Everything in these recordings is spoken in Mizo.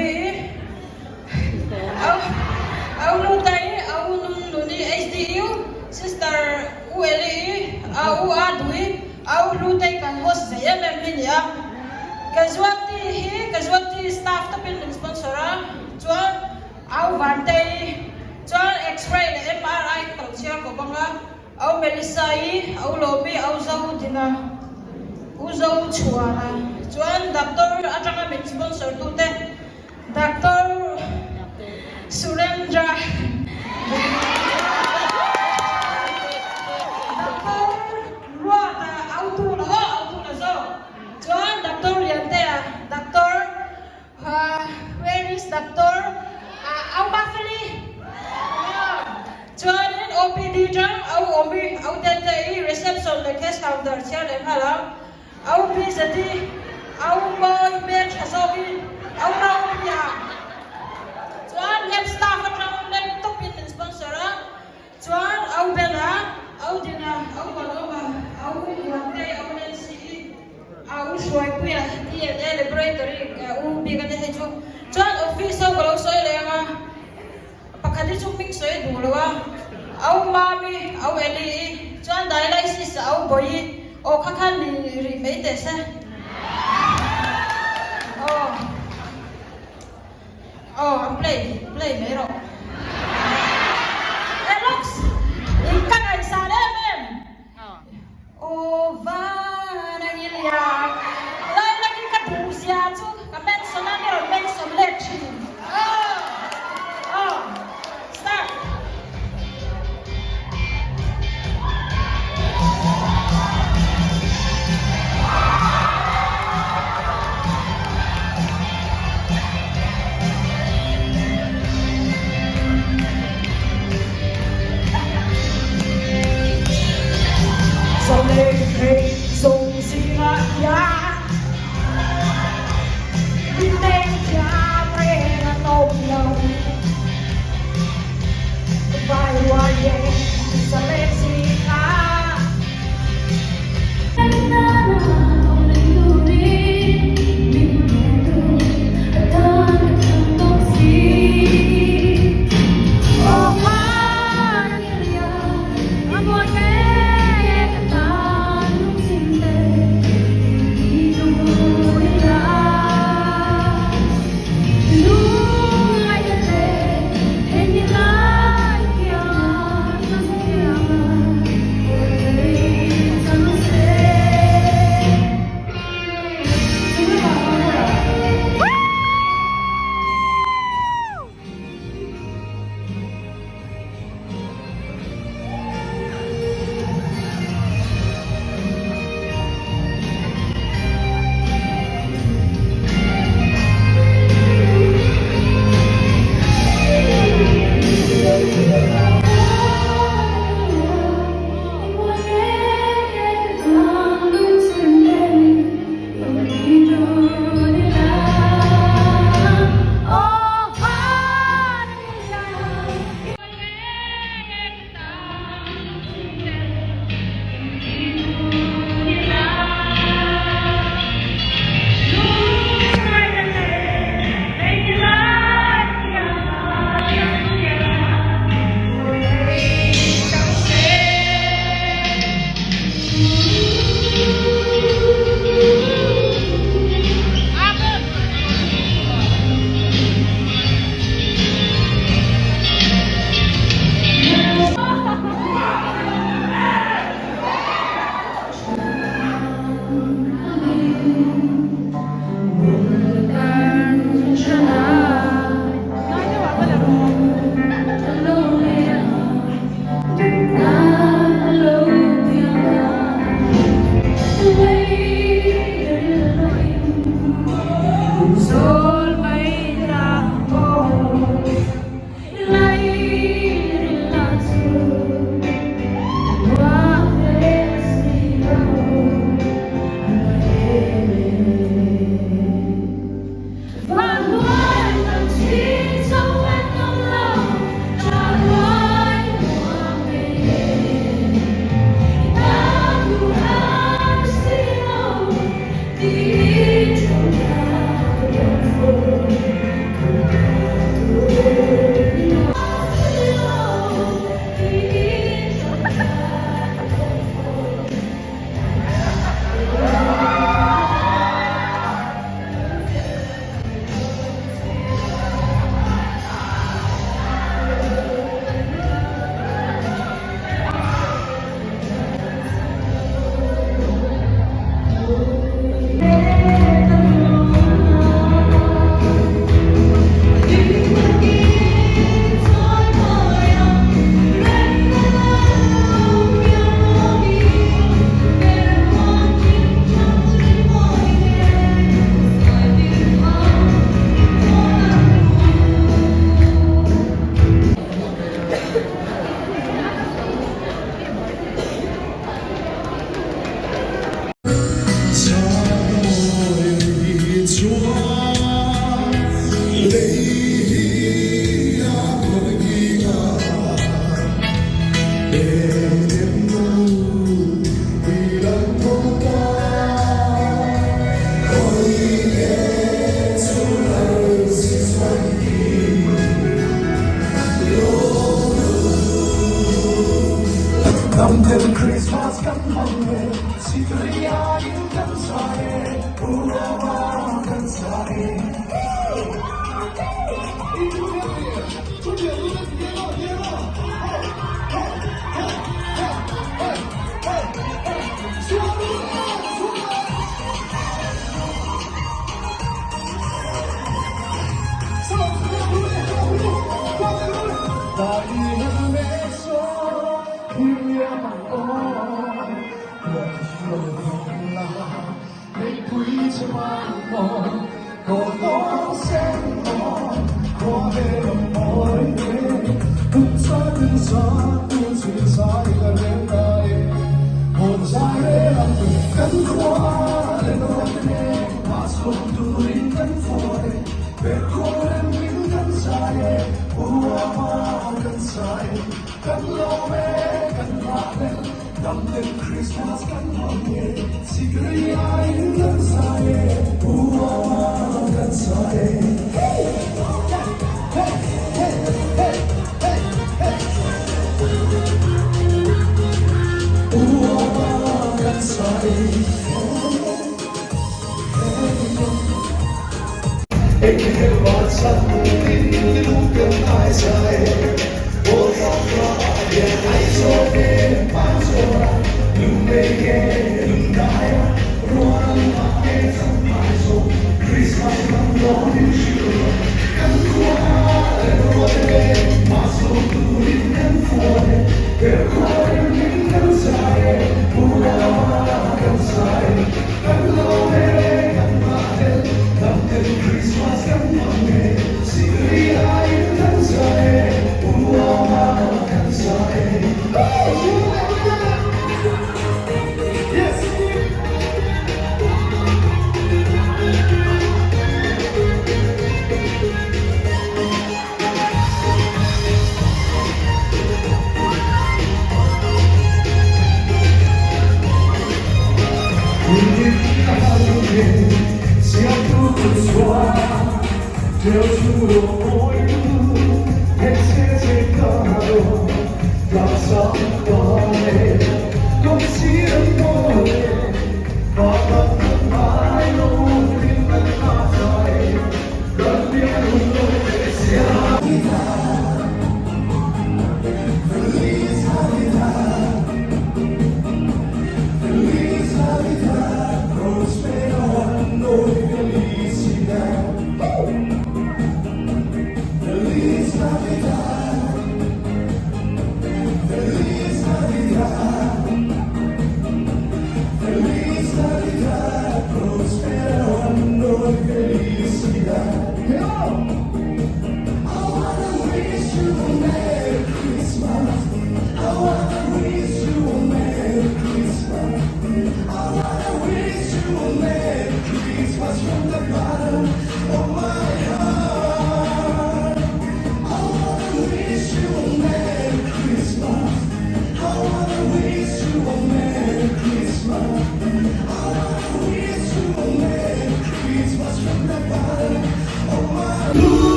Ruby, Au Au Lutai, Au Nununi, HDU, Sister U Eli, Au Adui, Au Hlutei kan host zei em em hi ni a. Casualty hi casualty staff tawpin min sponsor a, chuan Au Vantei, chuan X-ray leh MRI ka lo chhiar kawp ang a. Au Melissa-i, au Lawmi, au Zodina, U Zochhuana chuan doctor atanga min sponsor tute Doctor Surendra, Doctor Ruata, au Tula, aw au Tula zawk chuan Doctor Liantea, Doctor Where is doctor Au Mafeli? Chuanin OPD tang au awmi au tente i reception leh cash counter chhiar leh nghal ang. Au BZI au mawi hmel tha zawkin au Naupia. Chuan lab staff atang lab tawpin min sponsor a. Chuan au Bena, au Dina, au Malawma, au Muantei, au Nancy-i, au Hruaipuia, DNA Laboratory u bik a nia hei chu. Chuan office ho ka lo sawi leh ang a, pakhat hi chu hming sawi a duh lo a, au Mami, au Eli-i, chuan dialysis a au Bawi-i, aw kha khan ni rih mai teh se. Aw. Aw an play play mai rawh. Alex in ka ngaihsan em em. Aw van ang i liang. Lai lak in ka duh zia chu ka mention a mi rawn mention let thin. Aw aw start.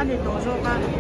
ni tawh zawk a.